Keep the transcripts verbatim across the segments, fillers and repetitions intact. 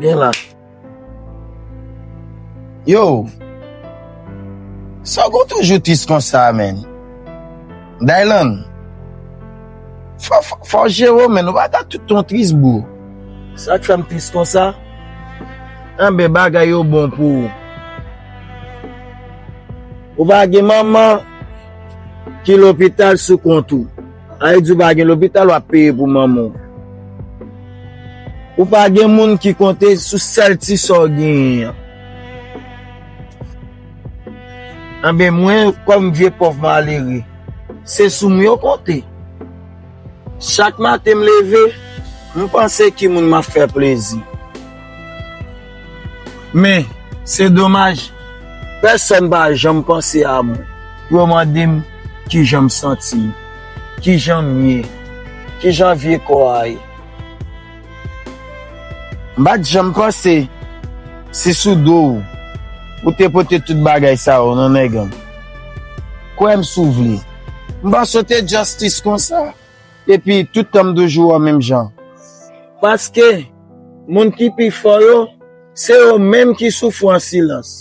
Gen la. Yo, sa w gon toujou tris konsa, menn? Dylan, fò, fò, fò w jere w, menn. Ou pa ka tout tan tris, bro. Sa k fè m tris konsa? Anben, bagay yo bon pou ou. Ou pa gen manman ki lopital sou kont ou. Sa vle di ou pa gen lopital w ap peye pou manman w. Ou pa gen moun ki konte sou sèl ti sa w genyen an. Anben, mwen, kòm vye pòv malere, se sou mwen yo konte. Chak maten m leve, m panse ki moun m ap fè plezi. Men, se domaj, pèsonn pa janm panse a mwen pou yo mande m kijan m santi m, kijan m ye, kijan vye kò a ye. M pa t janm panse se sou do w ou te pote tout bagay sa yo, non, nèg an m. Kwè m si w vle. M panse w te just tris konsa. Epi, tout tan m toujou wè w menm jan. Paske, moun ki pi fò yo, se yo menm ki soufri an silans.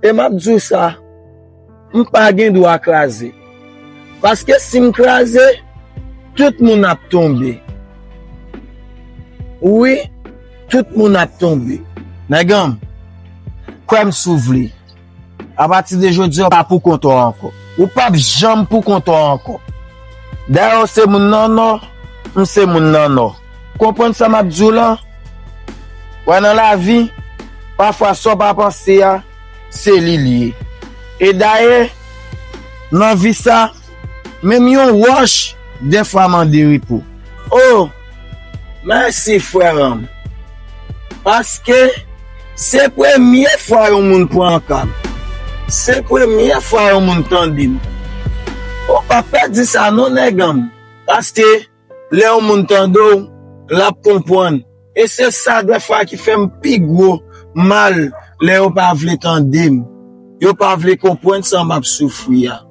E m ap di w sa, m pa gen dwa kraze. Paske si m kraze, tout moun ap tonbe. Wi, tout moun ap tonbe. Nèg an m, kwè m si w vle. Apati de jodi a, w pa pou kont ou ankò. Ou p ap janm pou kont ou ankò. Dayè, w se moun nan nò, m se moun nan nò. Konprann sa m ap di w lan? Wè, nan lavi, pafwa sa w pa panse a, se li l ye. E dayè, nan vi sa, menm yon wòch, dèfwa mande repo. O, mèsi, frè an m. Paske se premye fwa yon moun pran ka m. Se premye fwa yon moun tande m. Ou p ap pèdi sa non, nèg an m. Paske lè yon moun tande w, l ap konprann. E se sa dèfwa ki fè m pi gwo mal lè yo pa vle tande m. Yo pa vle konprann sa m ap soufri a.